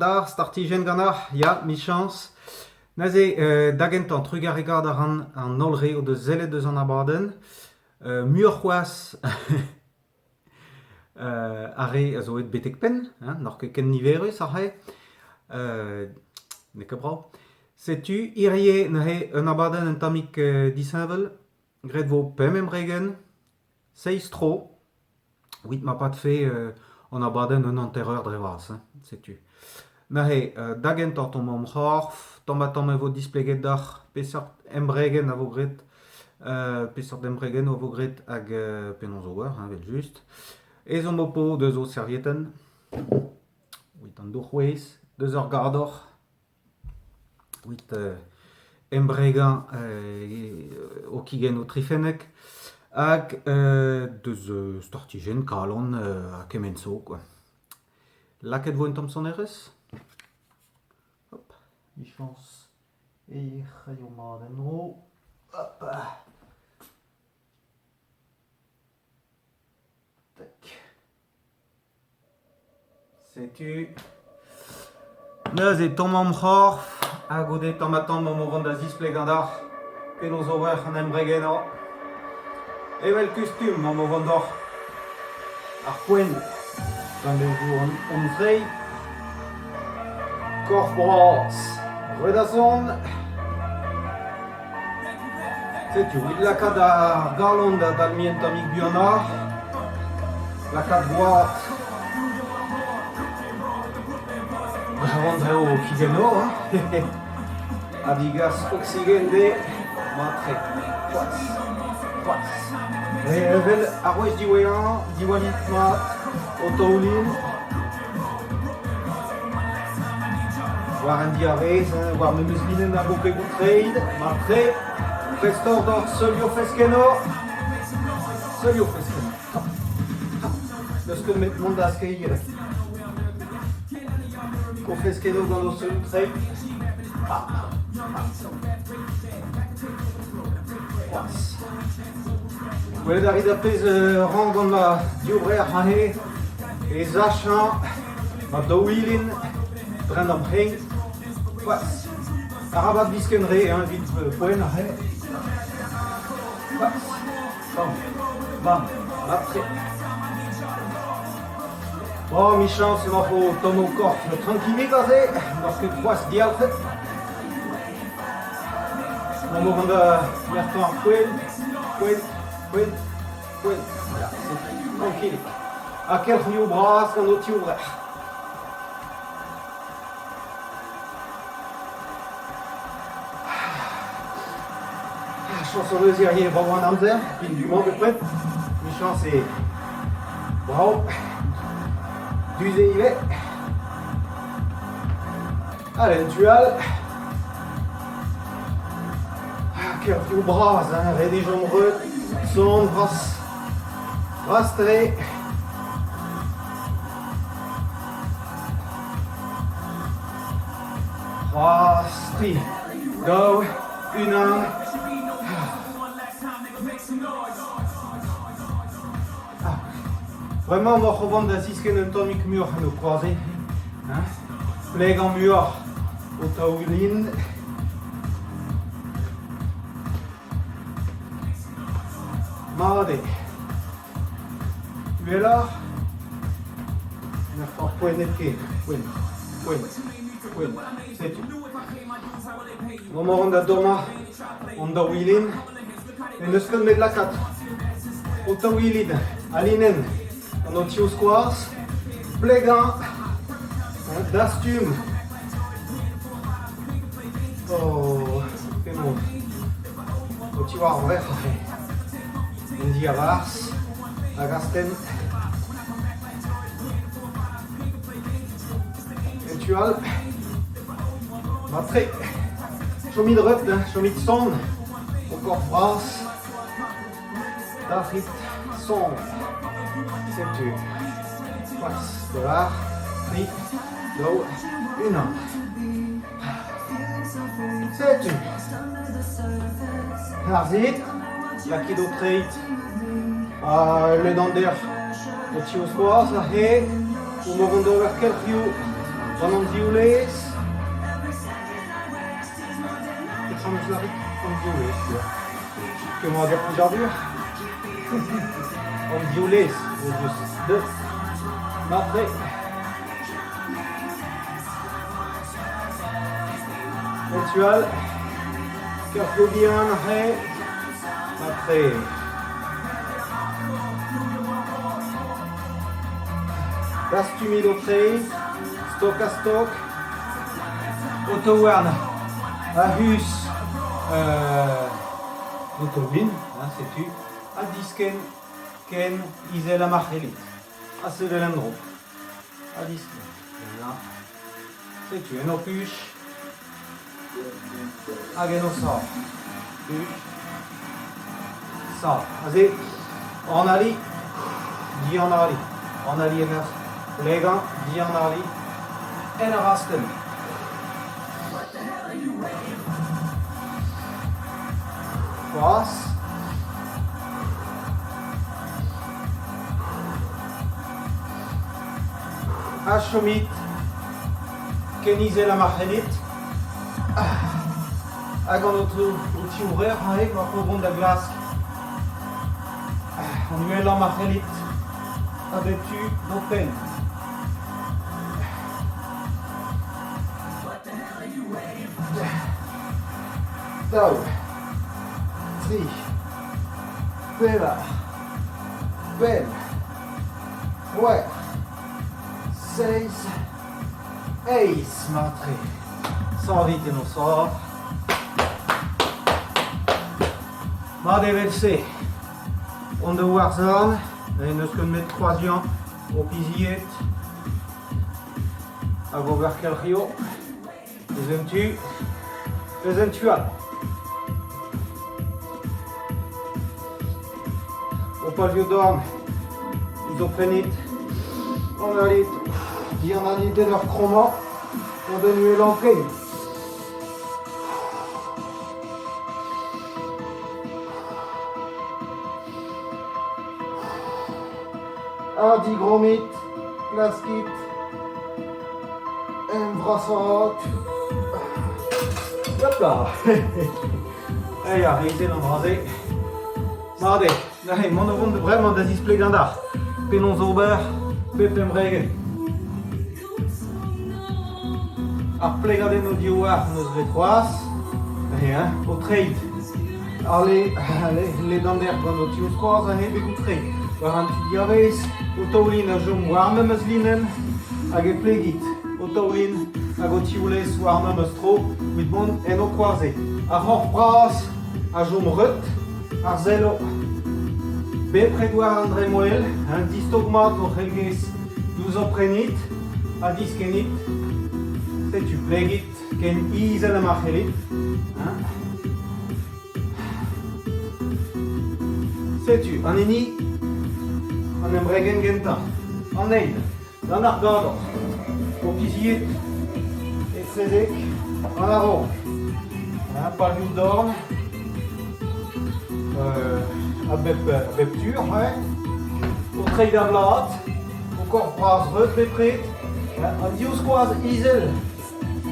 D'ar startijenn ganeoc'h, ya, 'michañs. Neuze, da gentañ, trugarekaat a ran an holl re o deus sellet eus an abadenn. Muioc'h c'hoazh ar re a zo aet betek penn, hein, n'oc'h ket ken niverus aze. N'eo ket brav. Setu hirie neuze un abadenn un tammig disheñvel. Graet 'vo pemp embregenn, seizh tro. Evit ma padfe an abadenn un hanter-eur dre vras, hein, setu. Neuze, da gentañ tamm am c'horf, tamm-ha-tamm e vo displeget deoc'h peseurt embregenn a vo graet, peseurt embregennoù a vo graet hag penaos ober, hein, evel-just. Ezhomm ho po deus ho servietenn, evit an dour-c'hwez, deus ur gador. Evit embregañ ho kigennoù trifennek hag deus startijenn, kalon ha kement zo kwa. Lakaet 'vo un tamm sonerezh ? Hop, 'michañs e c'haio mat en-dro. Hop. Tak. Setu. Neuze tamm am c'horf ha goude tamm-ha-tamm omp o vont da zisplegañ deoc'h penaos ober an embregennoù. Evel kustum omp o vont deoc'h ar poent gant hon zreid. Korf bras, re da zont. Setu, evit lakaat ar galon da dalmiñ un tammig buanoc'h, lakaat gwad da vont dre ho kigennoù, hein, ha degas oksigen dezhe mat-tre. C'hoazh, c'hoazh. Evel ar wech diwezhañ, diwallit mat ho taoulin. War an diavaez, hein, war memes linenn ar bokegoù treid, mat-tre. Prest oc'h d'hor seulioù feskennoù. Seulioù feskennoù. N'eus ket met mont da skeiñ. Ho feskennoù gant ho seulioù treid. C'hoazh. Gwelet a rit ar pezh 'ran gant ma divrec'h aze. E sachañ ma daouilin dre am c'hein. C'hoazh. Arabat diskenn re hein, evit poent aze. C'hoazh. Bam, bam, mat-tre. Bon, 'michañs emaoc'h o tomm ho korf trankilik aze, n'oc'h ket c'hoazh dialc'het. Mont o vont da merkañ ar poent, poent, poent, poent. Ya, setu, trankilik. Ha kelc'hioù bras gant ho tivrec'h. Chañs hon eus hiziv brav an amzer, pin du-mañ bepred. 'Michañs eo brav. Du-se ivez. Allez, en tu all. Kervioù bras, hein, ret eo chom reut, sonn bras, bras-tre. C'hoazh tri, daou, unan. Bremañ emaoc'h o vont da ziskenn un tammig muioc'h en ho kroazez. Hein? Plegañ muioc'h ho taoulin. Mat eo. Uheloc'h. Ur poent hepken. Poent, poent, poent. Setu. Mañ a ran da dommañ an daouilin. Ne n'eus ket met lakaat ho taouilin a-linenn gant ho tivskoaz, plegañ, dastum. Oh, penaos ho tivrec'h aze. En diabarzh hag astenn. En tu all, mat-tre. Chomit reut, hein, chomit sonn. Ho korf bras. Dalc'hit sonn. Setu. C'hoazh, pevar, tri, daou, unan. Setu. Harzit, lakit ho treid ha ledannder ho tivskoaz aze. Omp o vont d'ober kelc'hioù. Gant an div lez Petra 'm eus lâret? An div lez, ya. Kemmadur plijadur. An div lez o deus deut matre. En tu all, Kerflo bihan aze, matre. Dastumit ho treid, stok-ha-stok, ho taouarn a-us ho taoulin, setu, ha diskenn ken izel ha ma c'hellit, ha sevel en-dro, ha diskenn. Ya. Setu en ho puch hag en ho sav. Puch, sav. Aze, analiñ, dianaliñ. Analiñ en ur plegañ, dianaliñ en ur astenn. C'hoazh. Ha chomit ken izel ha ma c'hellit. Hag an aotrou o tivrec'h aze emaoc'h o vont da glask an uhelañ ma c'hellit a bep tu d'ho penn. Daou, tri, pevar, pemp, c'hwec'h, seizh, eizh matre. Savit en ho sav. Mat evel-se. On da Warzhorn, n'eus ket met kroaziañ ho pizied hag ober kelc'hioù. Eus un tu, eus un tu all. Ho palioù-dorn, ouzh ho pennit, analit, dianalit en ur krommañ gant un uhelañ kein. Ha digrommit, klaskit en vrasaat. Hop là! Hey, ar reizhenn an dra-se. Mat eo. Neuze, mont o vont bremañ da zisplegañ deoc'h penaos ober pep embregenn. Ar plegadennoù diwar n'eus bet c'hoazh. Neuze, hein, ho treid. Ale, ledander gant ho tivskoaz aze begoù treid. War an tu diavaez, ho taoulin a chom war memes linenn hag e plegit ho taoulin hag ho tivlez war memes tro evit mont en ho koaze. Ar c'horf bras a chom reut, ar sello bepred war an dremmwel, un distok-mat hoc'h elgez Diouzh ho prenit ha diskennit, setu plegit ken izel ha ma c'hellit. Hein. Setu an hini an embregenn gentañ. An eil, gant ar gador. Ho pizied etrezek an a-raok. Hein, palioù-dorn a bep tu, hein. O treiñ da blad, ho korf bras reut bepred, an divskoaz izel,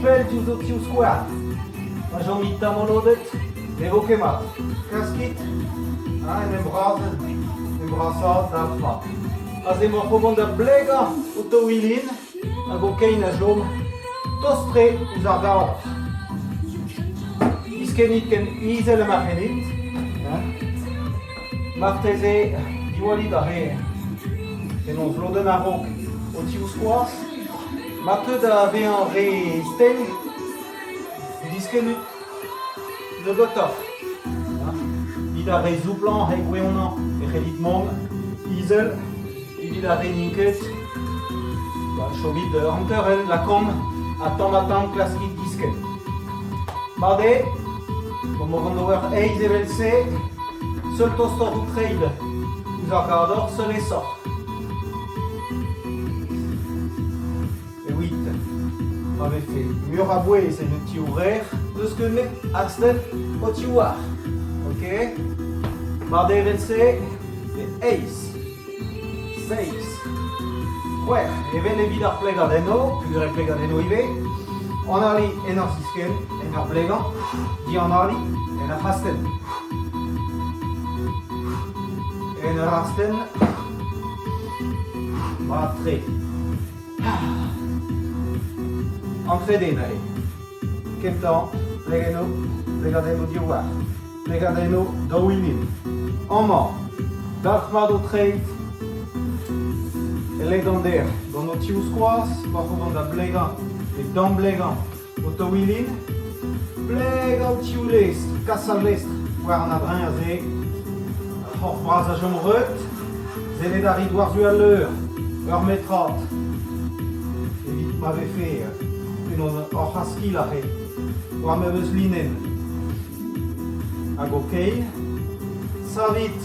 pell diouzh ho tivskouarn. Pa chomit tamolodet, ne vo ket mat. Klaskit en em brasaat, em brasaat dalc'hmat. Aze emaoc'h o vont da blegañ ho taouilin hag ho kein a chom tost-tre ouzh ar gador. Diskennit ken izel ha ma c'hellit. Marteze diwallit ar re penaos lodenn a-raok ho tivskoaz. Ma teu da vezañ re stenn, diskennit nebeutoc'h. Evit ar re zouplañ, re gwevnañ e c'hellit mont izel. Evit ar re n'int ket, chomit hanter-hent, lakaomp ha tamm-ha-tamm klaskit diskenn. Mat eo, omp o vont d'ober eizh evel-se, seul tostoc'h out treid ouzh ar gador, seul aesoc'h. Evit ma vefe muioc'h a bouez en ho tivrec'h, n'eus ket met astenn ho tivhar. Ok? Mat eo evel-se, pe eizh, seizh, C'hwec'h, evel evit ar plegadennoù, peogwir plegadennoù ivez, analiñ en ur ziskenn, en ur blegañ, dianaliñ en ur c'hastell. En ur astenn, mat-tre. An trede neuze. Kentañ, plegennoù, plegadennoù diwar, plegadennoù daouilin. Amañ, dalc'hmat ho treid e ledander gant ho tivskoaz oc'h o vont da blegañ pe damblegañ ho taouilin. Plegañ ho tivlestr, kas al lestr war an adreñv aze. Ar c'horf bras a chom reut. Sellet a rit war-zu al leur, ur metrad, evit ma vefe unan oc'h askil aze, war memes linenn. Hag ho kein, savit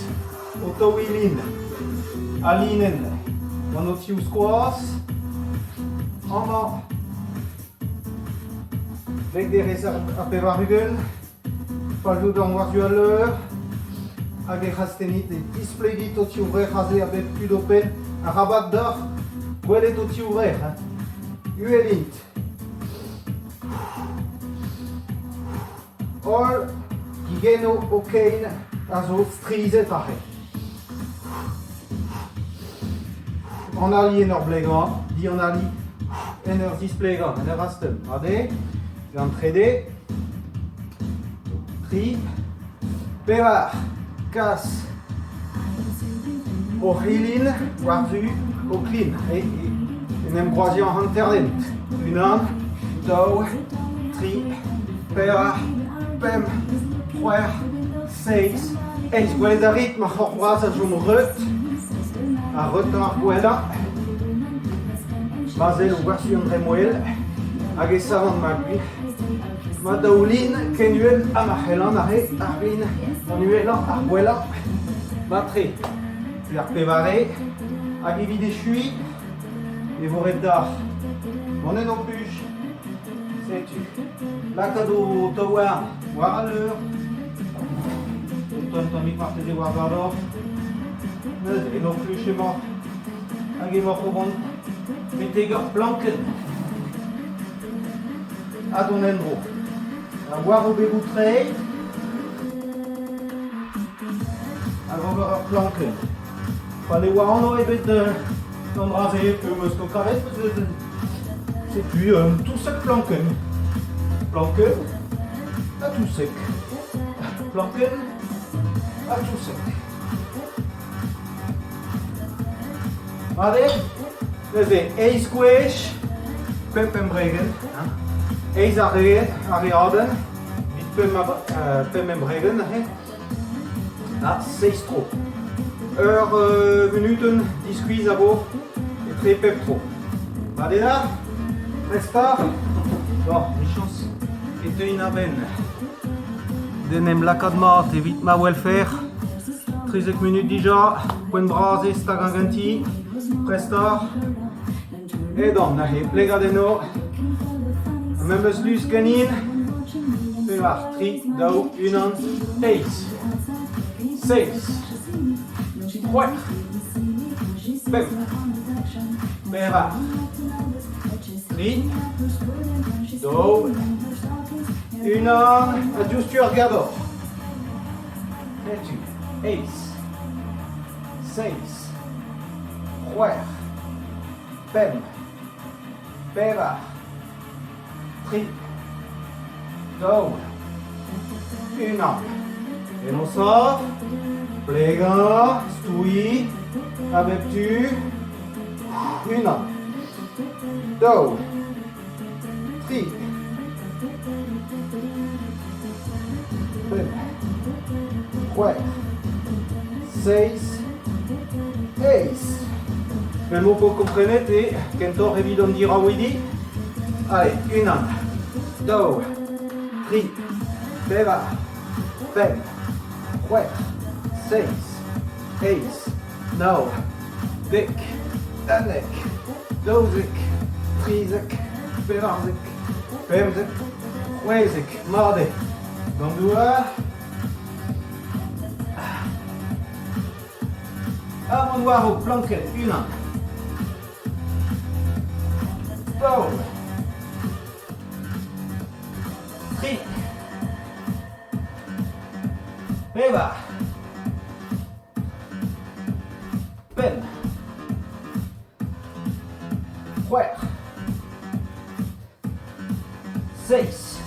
ho taouilin a-linenn gant ho tivskoaz. Amañ, dek derez ha 80. Palvout an war-zu al leur hag ec'h astennit e tisplegit ho tivrec'h aze a bep tu d'ho penn. Arabat deoc'h gwelet ho tivrec'h. Hein. Uhel int. Holl gigennoù ho kein a zo strizhet aze. Analiñ en ur blegañ, dianaliñ en ur zisplegañ, en ur astenn. Mat eo? An trede, tri, pevar, kas hoc'h ilin war-zu ho klin. En em groaziañ hanter-hent. Unan, daou, tri, pevar, pemp, c'hwec'h, seizh, eizh. Gwelet a rit ma c'horf bras a chom reut, ar reutañ ar gwellañ. Ma sell war-zu an dremmwel hag e savan ma gwir. Ma daoulin ken uhel ha ma c'hellan aze ar glin an uhelañ ar gwellañ. Mat-tre. Setu ar pevare. Hag evit echuiñ e vo ret deoc'h mont en ho puch. Setu. Lakaat ho taouarn war al leur. Un tammig marteze war gador. Neuze en ho kluch emañ. Hag emaoc'h o vont betek ur plankenn. Ha dont en-dro. War o begoù treid. Hag ober ur plankenn. Pa ne oa anv ebet d'an dra-se peogwir 'meus ket kavet setu un touseg plankenn. Plankenn ha touseg. Plankenn ha touseg. Mat eo? Neuze eizh gwech pemp embregenn, hein. Eizh arreadenn evit pemp embregenn neuze. Ha seizh tro. Ur vunutenn diskuizh a vo etre pep tro. Mat eo da? Prest oc'h? Bon, 'michañs e teuin a-benn d'en em lakaat mat evit ma welfec'h. 13 munut dija, poent bras eo stagañ ganti. Prest oc'h? Edon neuze plegañ eno. Memes lusk ganin. Pevar, tri, daou, unan, eizh, seizh, c'hwec'h, pemp, pevar, tri, daou, unan, ha diouzhtu ar gador. Setu, eizh, seizh, c'hwec'h, pemp, pevar, tri, daou, unan. En o sav, plegañ, stouiñ, a bep tu, unan, daou, tri, pemp, c'hwec'h, seizh, eizh. Vel m'ho po komprenet eo kentoc'h evit an diraouidi. Allez, unan, daou, tri, pevar, pemp, c'hwec'h, seizh, eizh, nav, dek, unnek, daouzek, trizek, pevarzek, pemzek, c'hwezek. Mat eo. D'an douar. Ha mont war ho plankenn unan. Daou. Tri. Pevar. Pemp. C'hwec'h. Seizh.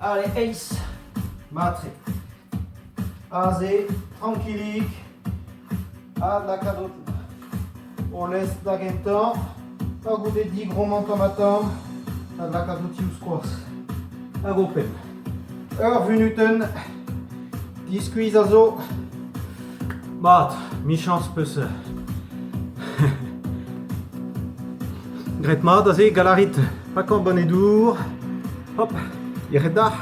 Allez, eizh. Matre. Aze, trankilik. Ha lakaat ho lestr da gentañ. Ha goude digrommañ tamm-ha-tamm. Ha lakaat ho tivskoaz. Hag ho penn. Ur vunutenn. Diskuizh a zo. Mat, 'michañs 'peus graet mat aze, gall a rit pakañ banne dour. Hop, yec'hed deoc'h.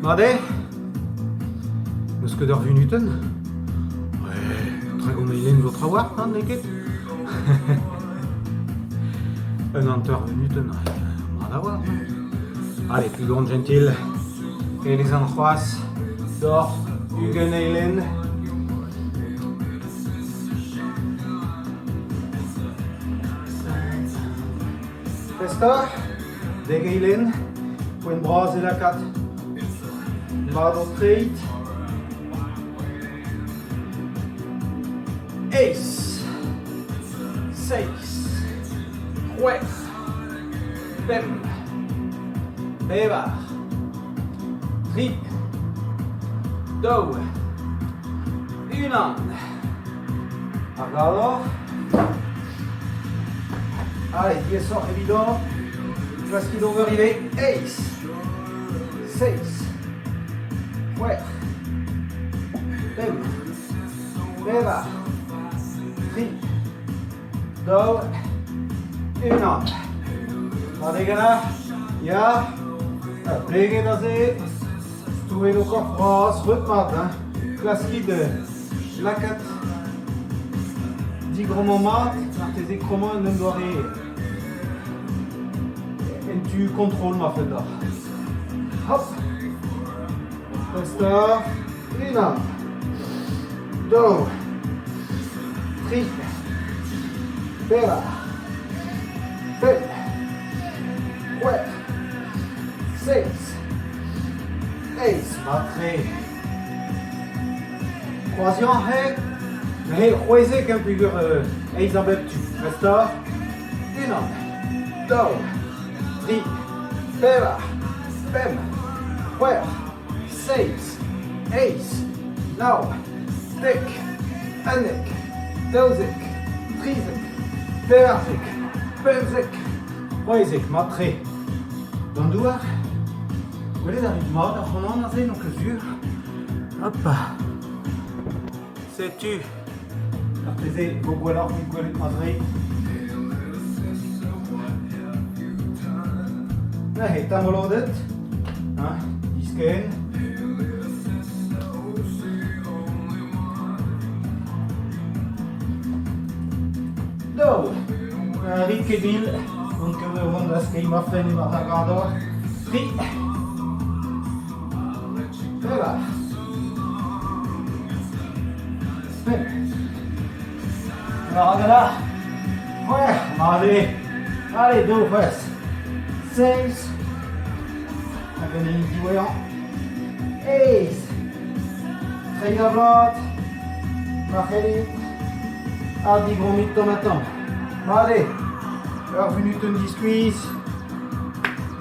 Mat eo ? N'eus ket ur vunutenn ? Ouais, 30 eilenn zo trawalc'h, hein, n'eo ket ? Un hanter vunutenn, mat a-walc'h. Allez, plus grande gentil. E lezan c'hoazh deoc'h 20 eilenn. Prest oc'h? Dek eilenn, poent bras eo lakaat mat ho treid. Eizh, seizh, c'hwec'h, pemp, pevar, tri, daou, unan. Ar gador. Allez, diaesoc'h evidoc'h. Klaskit ober ivez. Eizh, seizh, c'hwec'h, pemp, pevar, tri, daou, unan. Mat eo ganeoc'h? Ya? Ha pleget aze. Stouet ho korf bras, reut-mat, hein. Klaskit lakaat digrommañ mat, marteze krommañ en un doare en tu kontrol ma fell deoc'h. Hop! Prest unan, daou, tri, pevar, pemp, c'hwec'h, seizh, eizh, mat-tre. Kroaziañ eo neuze c'hwezek hein peogwir eizh a bep tu. Prest unan, daou, tri, pevar, pemp, c'hwec'h, seizh, eizh, nav, dek, unnek, 12, 13, 14, 15, 16, mat-tre. D'an douar Gwelet a rit mat ac'hanon aze, n'on ket sur. Hop. Setu. Marteze vo gwelloc'h evit gwelet ma zreid. Neuze, tamolodet. Hein, diskenn. Daou. Na rit ket mil. On ket o vont da skeiñ ma fenn e-barzh ar gador. Tri. Pevar. Pemp. Pevar hag C'hwec'h. Mat eo. Allez, daou c'hwezh. Seizh. Hag an hini diwezhañ. Eizh. Treiñ a-vat. Ma c'hellit. Ha digromit tamm-ha-tamm. Mat eo. Ur vunutenn diskuizh.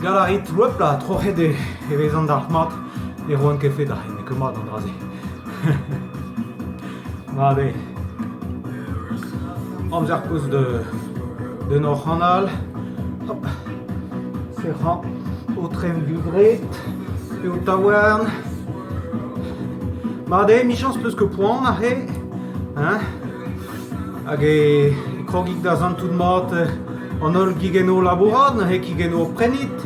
Gall a rit, hop là, troc'het e vezan dalc'hmat. Ne roan ket fed aze, n'eo ket mat an dra-se. Mat eo. Amzer koulz d'un hor c'hanal. Hop. Sec'hañ ho tremm-vibret pe ho taouarn. Mat eo, 'michañs 'peus ket poan aze, hein? Hag e krogit da santout mat an holl gigennoù labourat, neuze kigennoù prenit,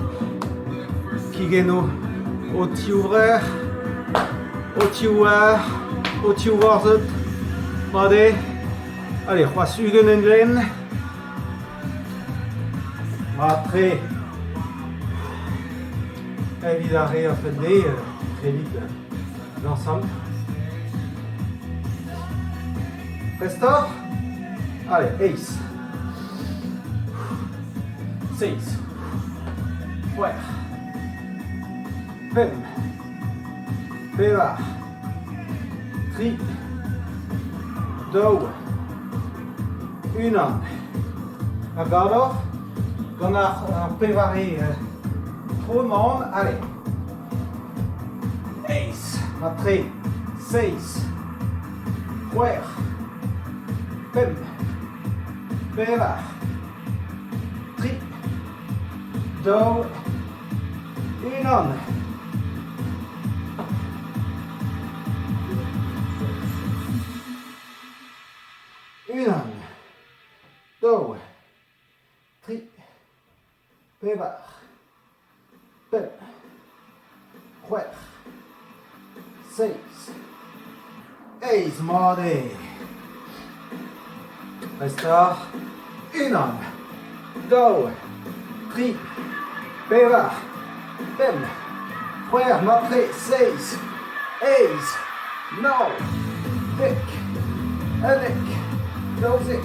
kigennoù ho tivrec'h, ho tivver, ho tivvarzhed. Mat eo. Allez, c'hoazh 20 englen. Mat-tre. Evit ar re a fell dezhe c'hellit dañsal. Prest oc'h? Allez, eizh. Seizh. C'hwec'h. Pemp. Pevar. Tri. Daou. Unan. A gador gant ar pevare tro-mañ. Allez. Eizh. Matre. Seizh. C'hwec'h. Pemp. Pevar. Tri. Daou. Unan. Unan, daou, tri, pevar, pemp, c'hwec'h, seizh, eizh. Mat eo. Prest oc'h? Unan, daou, tri, pevar, pemp, c'hwec'h, mat-tre, seizh, eizh, nav, dek, 11, 12,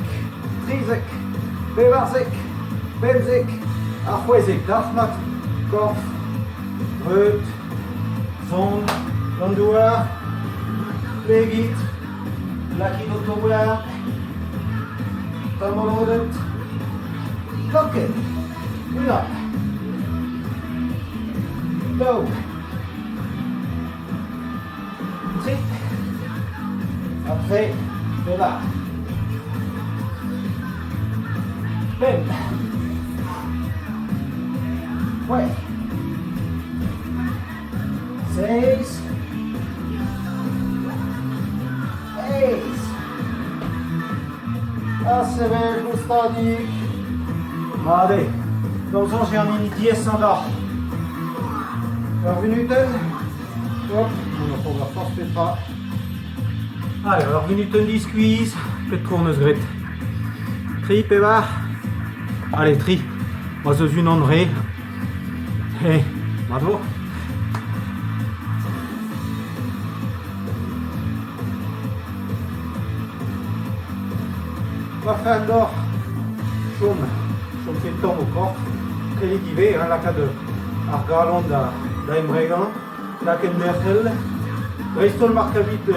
13, 14, 15 ha 16. Dalc'hmat, korf, treut, sonn, d'an douar, plegit, lakit ho touar, tamolodet, klokenn, unan, daou, Tri. Ha tre. Pevar. Pemp. C'hwec'h. Seizh. Eizh. Ha sevel goustadik. Mat eo. D'am soñj eo an hini diaesañ deoc'h. Ur vunutenn. Hop, on oc'h ober forzh petra. Allez, ur vunutenn diskuizh. Pet tro hon eus graet? Tri, pevar? Allez, tri. Ma 'z eus unan re. He, mat vo. Ma fell deoc'h chom, chom ket tomm ho korf, krelit ivez hein, lakaat ar galon da, da embregañ, lakaat derc'hel, dreist-holl mar kavit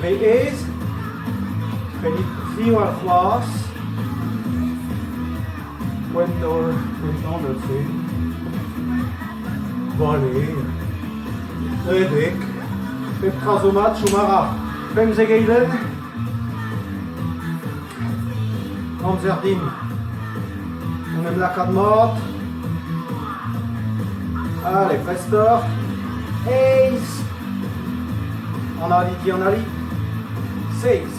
re aes, krenit fiñval c'hoazh, poent poent an neuze, bale, redek, pep tra zo mat, chom a ra 15 eilenn. Amzer din en em lakaat mat. Allez, prest oc'h. Eizh. Analiñ, dianaliñ. Seizh.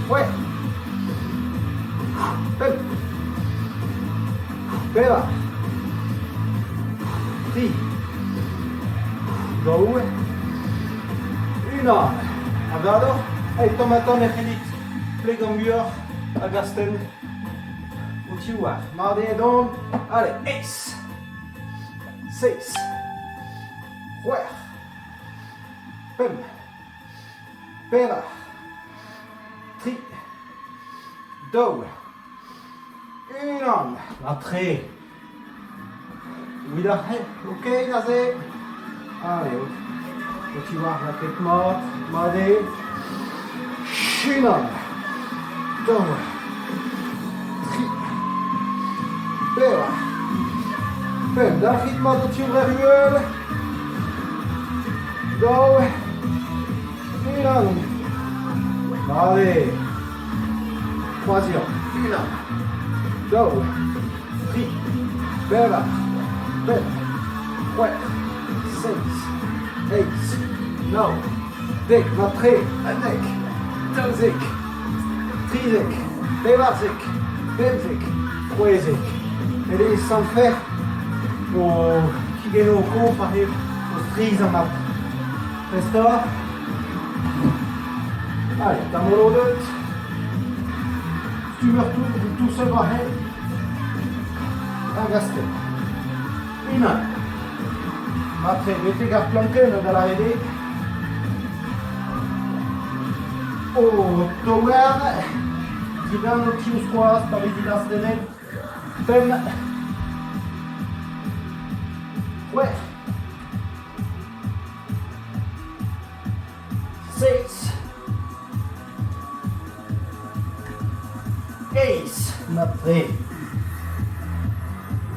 C'hwec'h. Pemp. Pevar. Tri. Daou. Unan. Ha gador, hey, tamm-ha-tamm e c'hellit plegañ muioc'h hag astenn ho tivhar. Mat eo dont. Allez, eizh, seizh, c'hwec'h, pemp, pevar, tri, daou, unan. Ha tre. Evit ar ok neuze. Allez, ho tivhar lakaet mat, mat eo. Unan, daou, tri, pevar, pemp. Dalc'hit mat ho tivrec'h uhel. Daou, unan. Mat eo. Kroaziañ. Unan, daou, tri, pevar, pemp, c'hwec'h, seizh, eizh, nav, dek, mat-tre, 11, 12, 13, 14, 15, 16. Met e santfec'h o kigennoù ho kof aze o strizhañ mat. Prest oc'h? Allez, tamolodet. Stummer tout, tout seul war hent. Hag astenn. Unan. Matre betek ar plankenn da lâret eo. Ho toern dindan ho tivskoaz pa vezit astennet. Pemp. C'hwec'h. Seizh. Eizh. Mat-tre.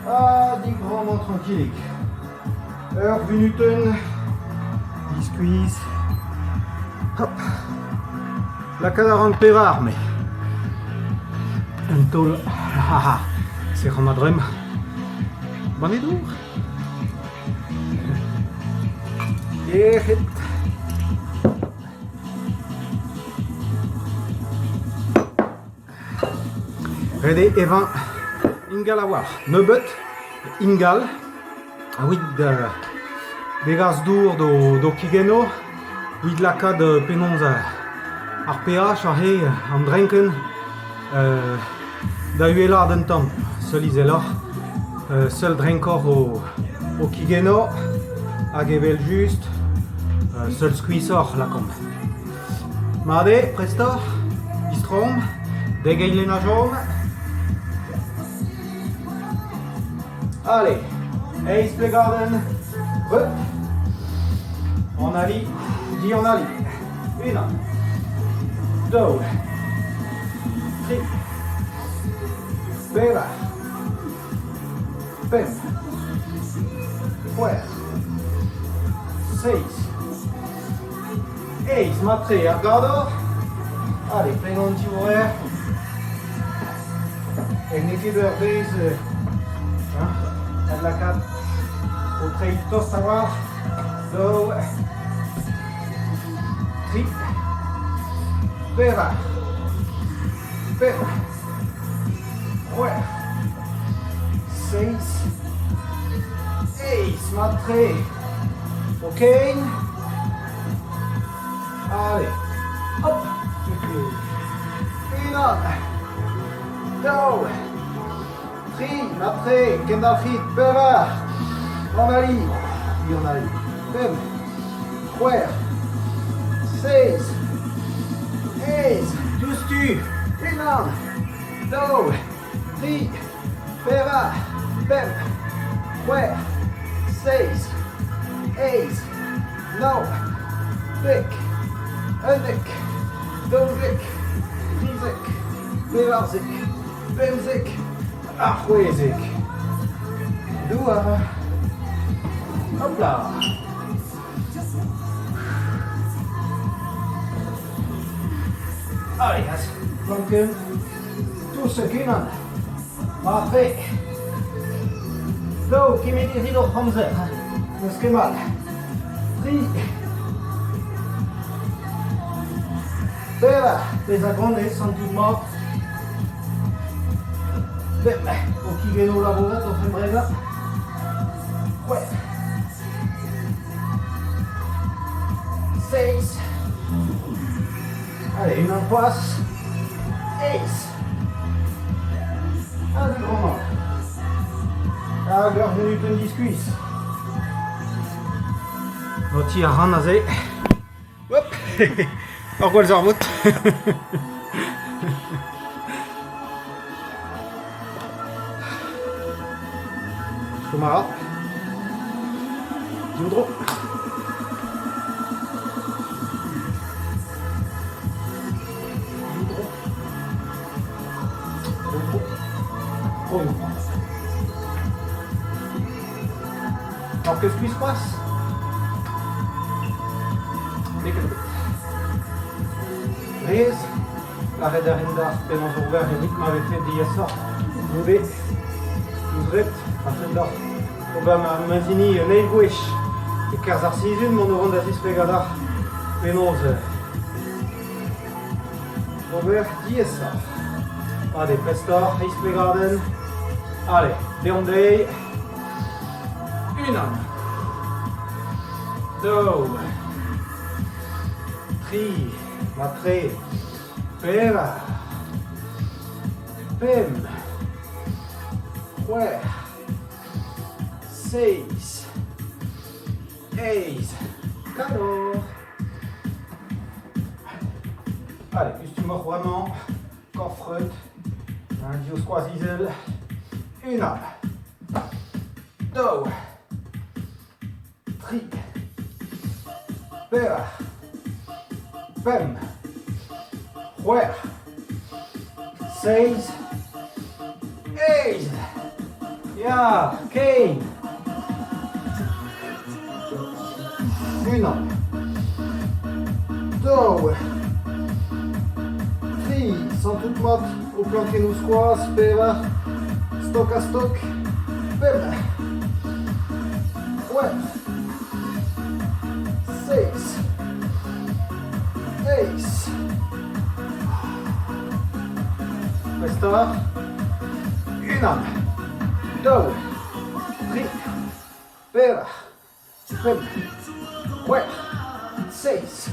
Ha digrommañ trankilik. Ur vunutenn. Diskuizh. Hop. Lakaat a ran pevar, me. Un taol. Sec'hañ ma dremm. Banne dour. Yec'hed. Ret eo evañ ingal a-walc'h. Nebeut, ingal, evit degas dour d'ho kigennoù, evit lakaat penaos ar pH aze, an drenkenn da uhelaat un tamm. Seul izeloc'h, seul drenkoc'h ho kigennoù hag evel-just seul skuishoc'h lakaomp. Mat eo, prest oc'h? Distroomp, dek eilenn a chom. Allez, eizh plegadenn, reut. An ali, di an ali. Unan, daou, tri, pevar, pemp, c'hwec'h, seizh, Eizh, mat-tre, ar gador. Allez, plegañ an divrec'h. N'eo ket ur vezh hein, adlakaat ho treid tost a-walc'h. Daou, tri, pevar, pemp, c'hwec'h, seizh, eizh, mat-tre. Ok. Allez, hop, unan, daou, tri, matre, kendalc'hit, pevar, an ali, an ali, pemp, c'hwec'h, seizh, eizh, diouzhtu, unan, daou, tri, pevar, pemp, c'hwec'h, seizh, eizh, nav, dek, unnek, daouzek, trizek, pevarzek, pemzek ha c'hwezek. Douar. Hop là. Allez, plankenn, tous unan. Mat-tre. Daou, kemerit rit hoc'h amzer. N'eus ket mat. Tri. Pevar, pezh a gont eo santout mat. Pemp, ho kigennoù labourat oc'h embregañ. C'hwec'h. Seizh. Allez, unan c'hoazh. Eizh. Aze bremañ. Hag ur vunutenn diskuizh. Notiñ a ran aze. Hop Ur gwallzarvoud. Chom a ra. Div dro. Div dro. Div dro. Troioù. N'oc'h ket skuizh c'hoazh? N'eo ket bet. Rez, lâret a rin deoc'h penaos ober evit ma vefe diaesoc'h goude. Ouzh ret, a fell deoc'h ober ma hini un eil gwech. E-kerzh ar sizhun mont o vont da zisplegañ deoc'h penaos ober diaesoc'h. Allez, prest oc'h, eizh plegadenn. Allez, deomp dezhi. Unan, daou, tri, matre, pevar, pemp, c'hwec'h. Seizh. Eizh. Kador. Allez, kustumoc'h bremañ. Korf reut. Un divskoaz izel. Unan. Daou. Tri. Pevar. Pemp. C'hwec'h. Seizh. Eizh. Ya, kein. Unan. Daou. Tri. Santout mat ho plankennoù skoaz. Pevar. Stok-ha-stok. Pemp. C'hwec'h. Seizh. Eizh. Prest Unan. Daou. Tri. Pevar. Pemp. C'hwec'h. Seizh.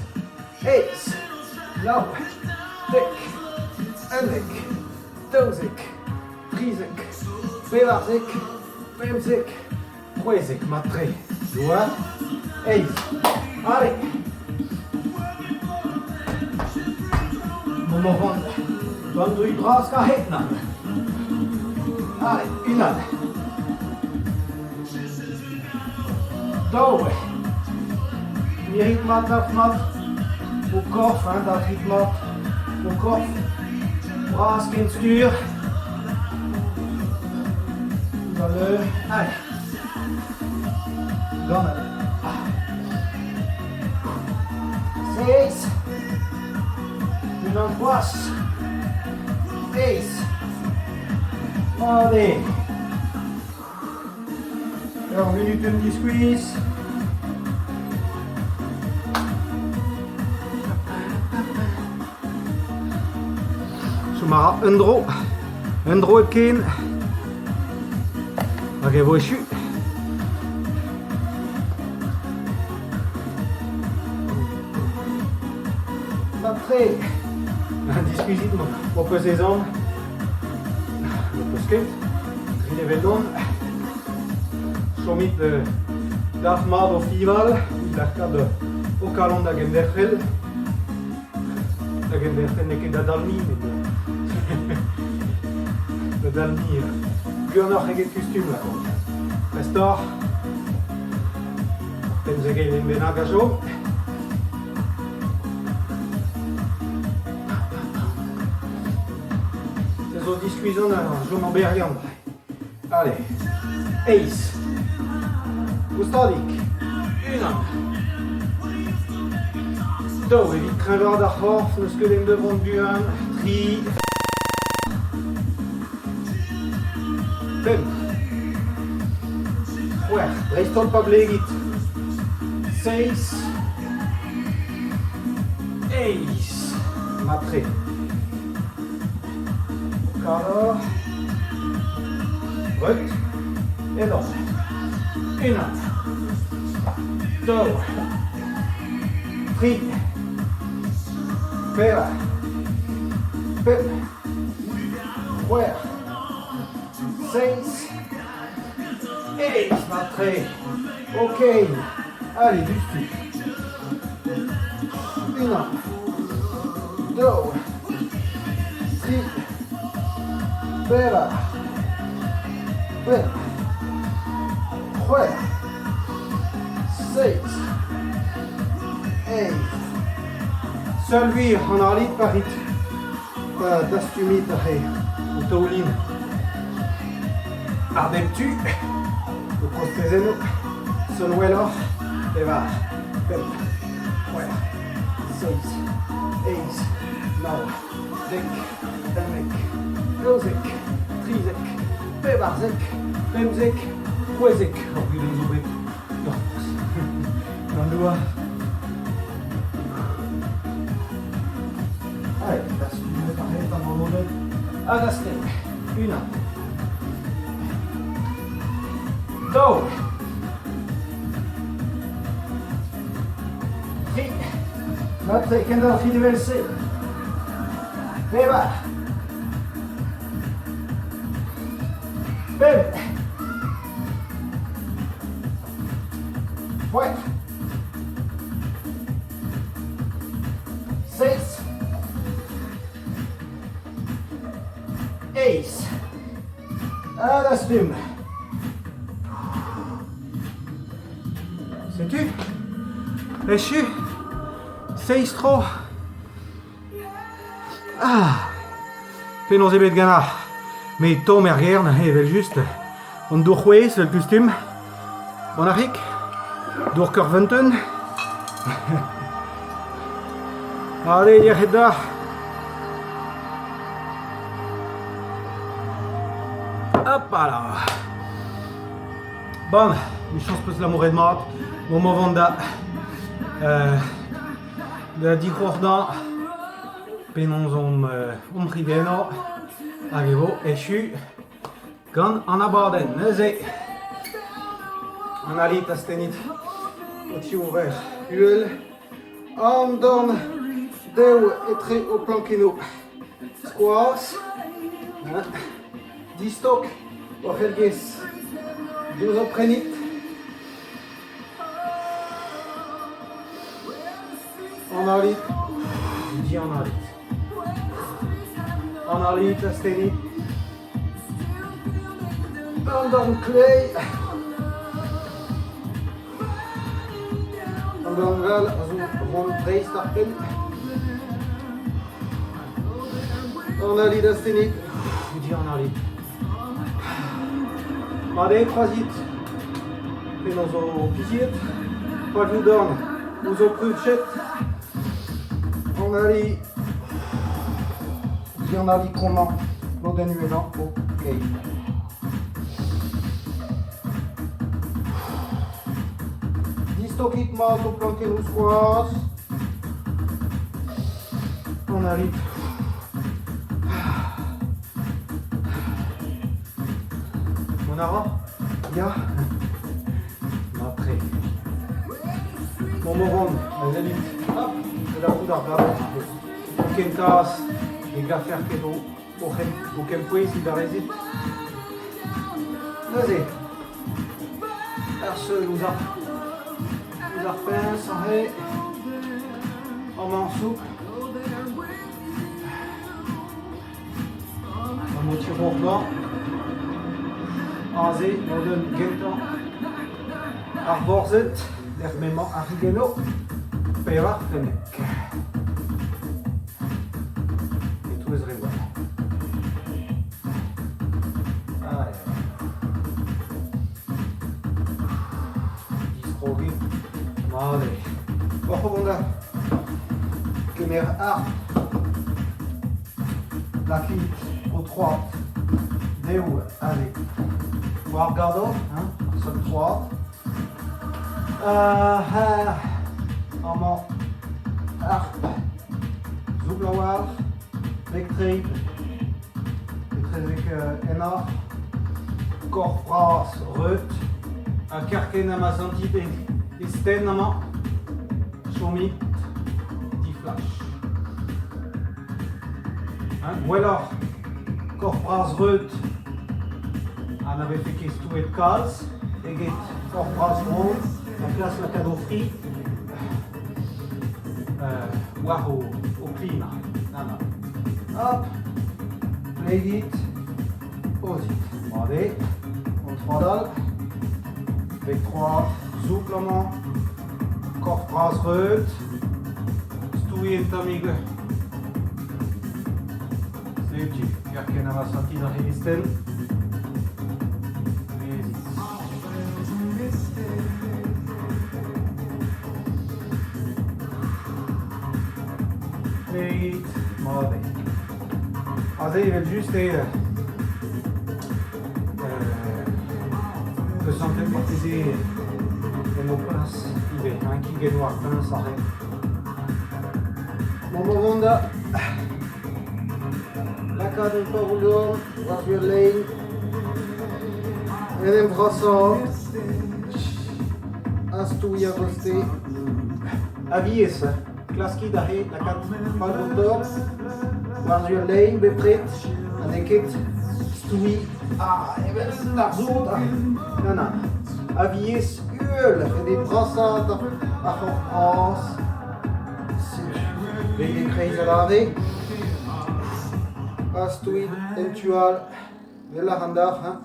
Eizh. Nav. Dek. 11. 12. 13. 14. 15. 16. Mat-tre. Douar. Eizh. Allez. Mont a ran d'an dru bras kahet-nan. Allez, unan. Daou. Mirit mat dalc'hmat ho korf, hein, dalc'hit mat ho korf. Bras kenstur. Gant le... Allez. Gant al... Seizh. Unan c'hoazh. Eizh. Mat eo. Ur munutenn diskuizh. Chom a ra un dro. Un dro hepken. Hag e vo echu. Mat-tre. Diskuizhit m'ho peus ezhomm. N'ho peus ket. Grit eveldon. Chomit dalc'hmat o fiñval evit lakaat ho kalon da genderc'hel. Da genderc'hel n'eo ket da dalmiñ, met da dalmiñ buanoc'h eget kustum lakaomp. Prest oc'h? 15 eilenn bennak a chom. Se zo diskuizhan ar chom oberiant. Allez, eizh. Goustadik. Unan. Daou evit kreñvaat ar c'horf, n'eus ket en devont buan. Tri. Pemp. C'hwec'h. Dreist-holl pa blegit. Seizh. Eizh. Mat-tre. Kador. Reut. Edon. Unan. Daou. Tri. Pevar. Pemp. C'hwec'h. Seizh. Eizh. Mat-tre. Ok. Allez, diouzhtu. Unan. Daou. Tri. Pevar. Pemp. C'hwec'h. Seizh. Eizh. Seul wir an alit pa rit pa dastumit aze ho taoulin ar bep tu ho kostezennoù seul welloc'h pevar pemp c'hwec'h seizh eizh nav dek 11 12 13 14 15 16 Ur gudenn zo bet gant douar. Allez, dastumet a-hed an lodenn hag astenn. Unan. Daou. Tri. Mat-tre, kendalc'hit evel-se. Pevar. Pemp. C'hwec'h. Seizh. Eizh. Ha dastum. Setu. Echu. Seizh tro. Ah! Penaos eo bet ganeoc'h? Me tomm er gêr neuze evel-just. An dour c'hwez evel kustum. Bonac'hig, dour Keurveunteun. Allez, yec'hed deoc'h. Hopala. Bon, michañs 'peus labouret mat. Bon, 'mañ 'vont da da dic'hordañ penaos omp omp ridennañ hag e vo echu gant an abadenn. Neuze, an alit astennit ho tivrec'h uhel, an dorn dev etre ho plankennoù skoaz, distok hoc'h elgez diouzh ho prenit. Analit, dianalit. Analit, astennit. An dorn kleiz. An dorn gall a zo ront dreist ar penn. Analit, astennit. Dianalit. Mat eo, kroazit penaos ho pizied, palioù-dorn ouzh ho pruched. An ali, an ali kronañ, lodenn uhelañ ho kein. Distokit mat ho plankennoù skoaz. An ali. Mont a ra? Ya. Mat-tre. Mont a ran, a-zellit. Hop, da c'hoût ar gavell. Ken kaz ne gavfer ket o kempoueziñ da rezit. Neuze, ar seul ouzh ar puñs aze, amañ soupl. An otirour-mañ aze lodenn gentañ ar borzhed lec'h m'emañ ar rigennoù pevar pennek e-touez reoù all. Diskrogiñ mat eo. Oc'h o vont da kemer harp. Lakit ho troad dehoù aze. War ar gador, hein, ar seul troad. Amañ harp soubl a-walc'h, beg-treid etrezek ennañ, korf bras reut ha kerkent ha ma santit e stenn amañ, chomit diflach. Hein, gwelloc'h korf bras reut ha na vefe ket stouet kalz eget korf bras ront da klask lakaat ho fri war ho klima. Nann, Hop, plegit, ozit. Mat eo, an troad all. Beg troad, soupl amañ. Korf bras reut. Stouiñ un tammig. Setu, kerkent ha ma santit an henestenn. Plegit, mat eo. Aze evel-just eo peus santet marteze en ho puñs ivez, hein, kigennoù ar puñs aze. Bon, bon, mont da lakaat un taol-dorn war-zu al lein, en em vrasaat, ha stouiñ a-gostez. Alies, klaskit aze lakaat palv-dorn war-zu al lein bepred, ha n'eo ket stouiñ ah, evel ar sod. Nann, nann. A-viez uhel, ret eo brasaat ar c'horf bras. Setu, bet e-kreiz adarre. Ha stouit en tu all, 'vel a ran deoc'h hein.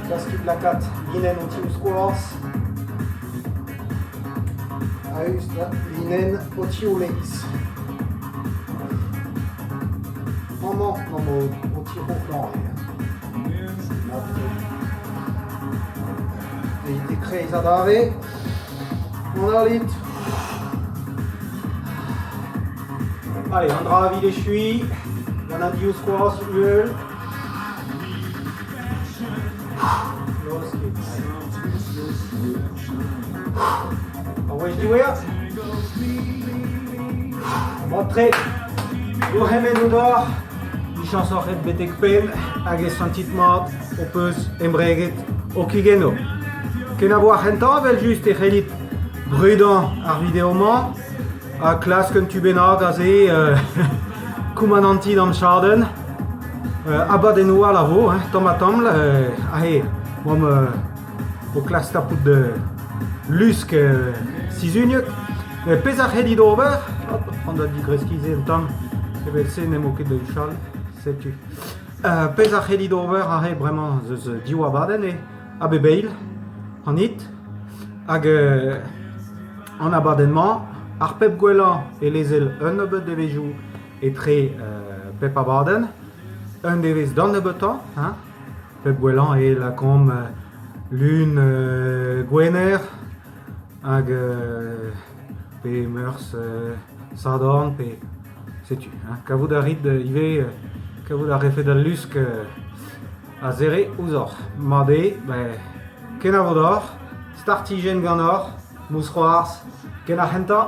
Klaskit lakaat linenn ho tivskoaz. A-us da linenn ho tivlez. Amañ emañ ho tiroc'hlañ. Deuit e-kreiz adarre. Mont a rit. Allez, an dra evit echuiñ gant an divskoaz uhel. Laoskit. Ar wech diwezhañ. Mat-tre. Gourc'hemennoù deoc'h. Michañs oc'h aet betek penn hag e santit mat ho peus embreget ho kigennoù. Kenavo ar c'hentañ evel-just e c'hellit brudañ ar video-mañ ha klask un tu bennak aze koumanantiñ d'am chadenn. Abadennoù all a vo, hein, tamm-ha-tamm, aze oamp o klask tapout lusk sizhuniek. Pezh a c'hellit ober, hop, c'hoant da digreskiñ-se un tamm, evel-se n'emañ ket da huchal, setu. Pezh a c'hellit ober aze bremañ ez eus div abadenn eo a bep eil, an hit hag an abadenn-mañ, ar pep gwellañ e lezel un nebeud devezhioù etre pep abadenn, un devezh d'an nebeutañ, hein. Pep gwellañ eo lakaomp lun Gwener hag pe Meurzh Sadorn pe setu hein. Kavout a rit ivez kavout a refet al lusk a zere ouzhoc'h. Mat eo, ben kenavo deoc'h, startijenn ganeoc'h, mousc'hoarzh, ken ar c'hentañ.